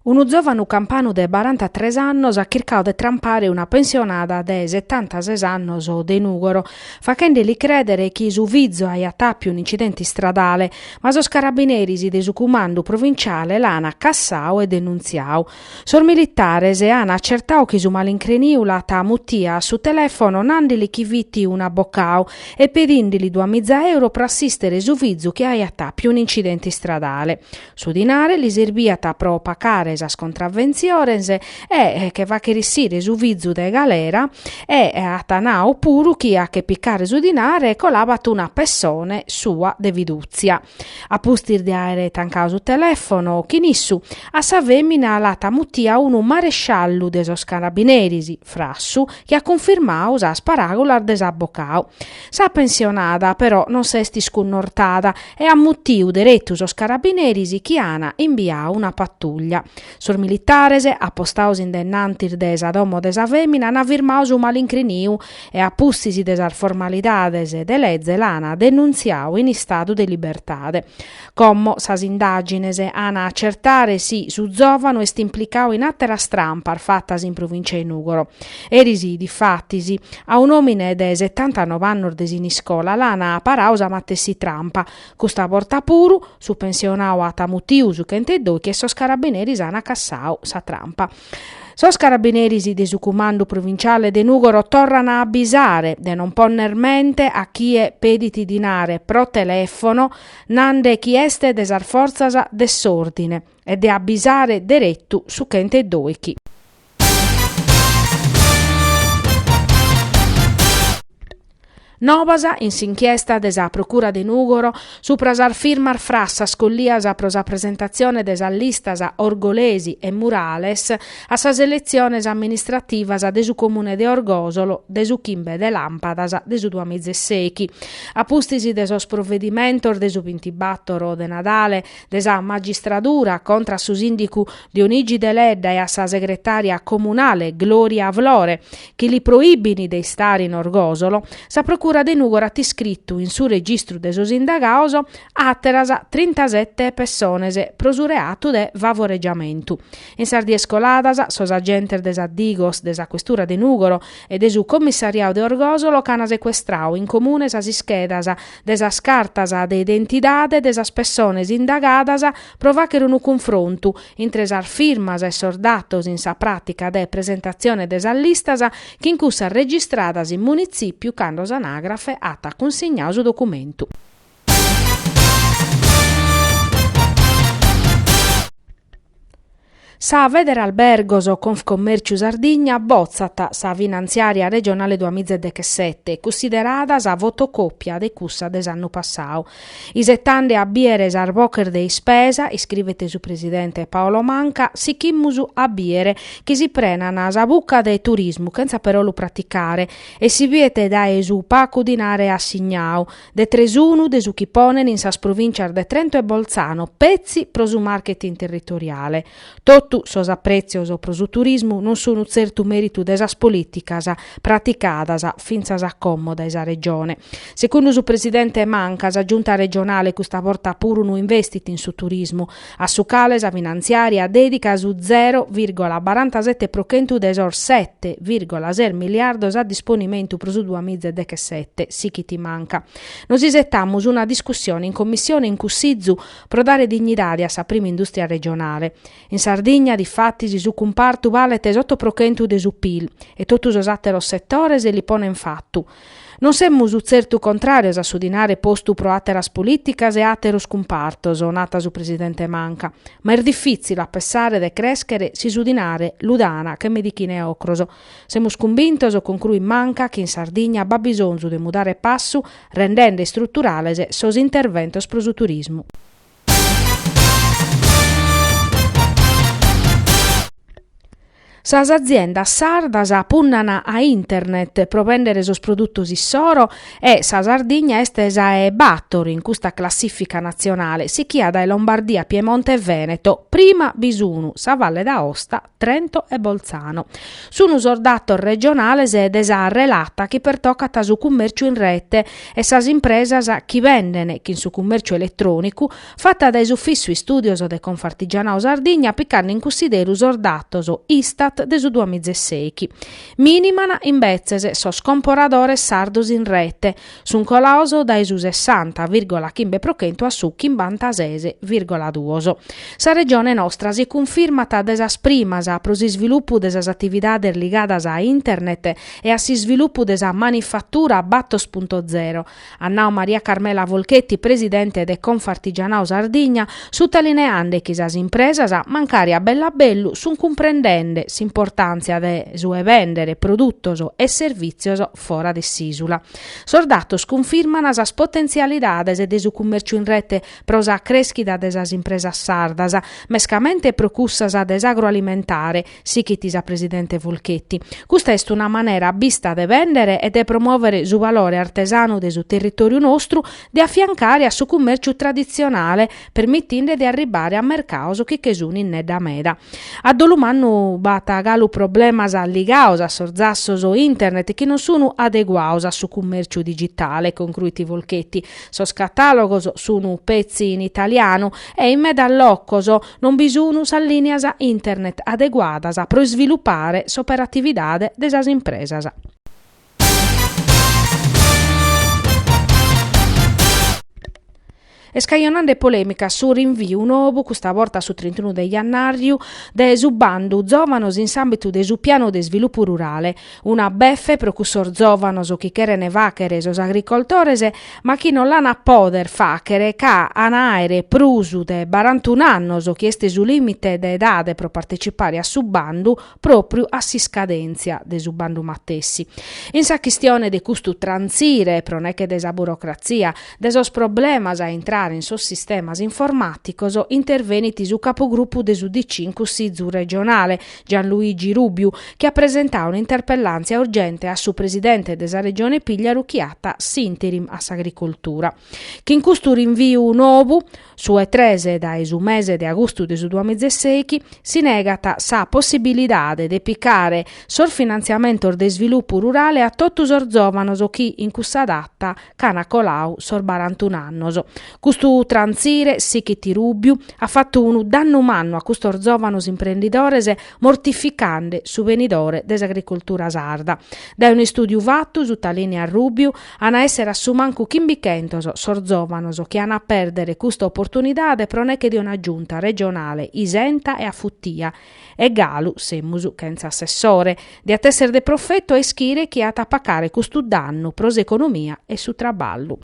Unu zòvanu campanu de barantatres annos at chircadu de trampare una pensionada de setantases annos de Nùgoro, faghende li crèdere chi su fizu aiat àpiu un'incidente istradale, ma sos carabineris de su cumandu provinciale l'an cassadu e denuntziadu. Sos militares an acertadu chi su malincreniu l'at mutia a su telèfono nandeli chi fit un'abocadu e pedindeli duamiza euro pro assìstere su fizu chi aiat àpiu un'incidente istradale. Su dinare li serbiat pro pacare sas contraventziones e che fàghere essire su fizu de galera e at nau puru chi a che picare su dinare colabat una pessone sua de fidùtzia. A pustis de àere tancadu su telèfono chin issu, a sa fèmina l'at mutia unu maresciallu de sos carabineris, frassu, chi at cunfirmadu sas paràgulas de s'abocadu. Sa pensionada però non s'est iscunnortada e at mutiu deretu sos carabineris chi an imbiadu una patuglia. Sos militares, apostados in dennantis de sa domo de sa fèmina, an firmadu su malincriniu e a pustis de sas formalidades de leze l'an denuntziadu in istadu de libertade. Como sas indàgines an a acertare si su zòvanu est implicadu in àteras trampas fatas in provìncia 'e Nùgoro. Eris, difatis, a un'òmine de setantanove annos de Siniscola l'an paradu sa matessi trampa. Custa borta puru, su pensionadu at mutiu su chentedòichi e sos carabineris an cassadu sa trampa. Sos carabineris de su Cumandu Provinciale de Nùgoro torran a abisare de non ponner mente a chie pedit dinare pro telèfono nande chi est de sas fortzas de s'òrdine e de abisare deretu su chentedòichi. Novas in s'inchiesta de sa Procura de Nùgoro supra sas firmas frassas collias pro sa presentatzione de sas listas Orgolesi e Murales a sas eletziones amministrativas de su Comune de Orgòsolo de su chimbe de làmpadas de su duamizesèichi. A pustis de sos provedimentos de su bintibàtoro de Nadale de sa magistradura contra a su sìndicu Dionigi Deledda e a sa segretària comunale Gloria Flore, chi li proibin de istare in Orgòsolo, sa Procura de Nùgoro at iscritu in su registru de sos indagados àteras trintasete pessones pro su reatu de favoregiamentu. In sas dies coladas, sos agentes de sa Digos de sa Questura de Nùgoro e de su Commissariadu de Orgòsolo ch'an secuestradu in comune sas ischedas de sas cartas de identidade de sas pessones indagadas pro fàghere unu cunfrontu intre sas firmas e sos datos in sa pràtica de presentatzione de sas listas chin cussas registradas in munitzìpiu cando s'anàgrafe at cunsignadu su documentu. Sa Federalbergos Confcommerciu Sardigna botzat sa finantziària regionale duamizedechesete, cunsiderada sa fotocòpia de cussa de s'annu passadu. Isetande a bìere sas boches de ispesa, iscrivet su presidente Paolo Manca, sichimus a bìere chi si prenan sa buca de turismu chentza però lu praticare e si biet dae su pacu dinare assignadu, De tresunu de su chi ponen in sas provìntzias de Trento e Bolzano petzi pro su marketing territoriale. Totu sos aprètzios pro su turismu non sun tzertu mèritu de sas polìticas praticadas fintzas a como dae sa Regione. Segundu su presidente Manca, sa Giunta regionale custa borta puru no investit in su turismu, a su cale sa finantziària dèdicat su zero vìrgola barantasete pro chentu de sos sete vìrgola ses miliardos a disponimentu pro su duamizedechesete, sichit Manca. Nos isetamus una discussione in Commissione e in Cussizu pro dare dignidade a sa prima indùstria regionale. In Sardigna, difatis, su cumpartu balet s'oto pro chentu de su Pil e totu sos àteros setores li ponen fatu. Non semus tzertu contràrios a su dinare postu pro àteras polìticas e àteros cumpartos, nat su presidente Manca, ma est difìtzile a pessare de crèschere si su dinare lu dan che medichina 'e ocros. Semus cumbintos, concruit Manca, chi in Sardigna b'at bisonzu de mudare passu rendende istruturales sos interventos pro su turismu. Sas aziendas sardas punnan a internet pro bèndere sos produtos issoro e sa Sardigna est sa 'e bator in custa classìfica natzionale, sichia dae Lombardia, Piemonte e Veneto, prima bi sun sa Valle d'Aosta, Trento e Bolzano. Sun sos datos regionales de sa relata chi pertocat su cummèrciu in rete e sas impresas chi benden chin su cummèrciu eletrònicu, fata dae s'Ufìssiu Istùdios de Confartigianau Sardigna picande in cussideru sos datos Istat de su duamizesèichi. Mìniman, imbetzes, sos comporadores sardos in rete, sunt colados dae su sessanta vìrgola chimbe pro chentu a su chimbantases vìrgola duos. Sa regione nostra si cunfirmat de sas primas pro s'isvilupu de sas atividades ligadas a internet e a s'isvilupu de sa manifatura bator punto zero, at nau Maria Carmela Folchetti, presidente de Confartigianau Sardigna, sutalineande chi sas impresas, mancari a bellu a bellu, sunt cumprendende s'importàntzia de su 'e bèndere produtos e servìtzios fora de s'ìsula. Sos datos cunfirman sas potentzialidades de su cummèrciu in rete pro sa crèschida de sas impresas sardas, mescamente pro cussas de s'agroalimentare, sichit sa presidente Folchetti. Custa est una manera abbista de bèndere e de promòvere su valore artesanu de su territòriu nostru, de afiancare a su cummèrciu traditzionale, permitinde de arribbare a mercados chi che sun innedda meda. A dolu mannu b'at galu problemas ligados a sos zassos internet chi non sun adeguados a su cummèrciu digitale, concruit Folchetti. Sos catàlogos sun petzi in italianu e in medas locos non bi sun sas lìnias internet adeguadas pro isvilupare s'operatividade de sas impresas. Est cajonande polèmica su rinviu nou, custa borta a su trintunu de jannàriu, de su bandu Zòvanos in s'àmbitu de su Pianu de Isvilupu Rurale. Una befe pro cussos zòvanos chi cherent fàghere sos agricoltores, ma chi non l'an a pòdere fàghere ca an a àere prus de barantun'annos, chi est su lìmite de edade pro partecipare a su bandu, pròpriu a s'iscadèntzia de su bandu matessi. In sa chistione de custu trantzire, pro neche de sa burocratzia, de sos problemas a intrare in sos sistemas informàticos, intervenit su capogrupu de s'UDC in Cussizu regionale, Gianluigi Rubiu, chi at presentadu un'interpellàntzia urgente a su presidente de sa Regione Pigliaru chi at s'interim a s'agricoltura. Chin custu rinviu nou, Su 'e tres dae su mese de agustu de su duamizesèichi si negat sa possibilidade de picare sos finantziamentos de isvilupu rurale a totu sos zòvanos chi in cussa data ch'an coladu sos barantun'annos. Custu trantzire, sichit Rubiu, at fatu unu dannu mannu a custos zòvanos imprendidores mortificande su benidore de s'agricoltura sarda. Dae un'istùdiu fatu, sutalìniat Rubiu, An a èssere a su mancu chimbichentos sos zòvanos chi an a pèrdere custa oportunidade pro neche de una giunta regionale isenta e afutia. E galu semus chentza assessore. Diat èssere de profetu a ischire chie at a pacare custu dannu pro s'economia e su traballu.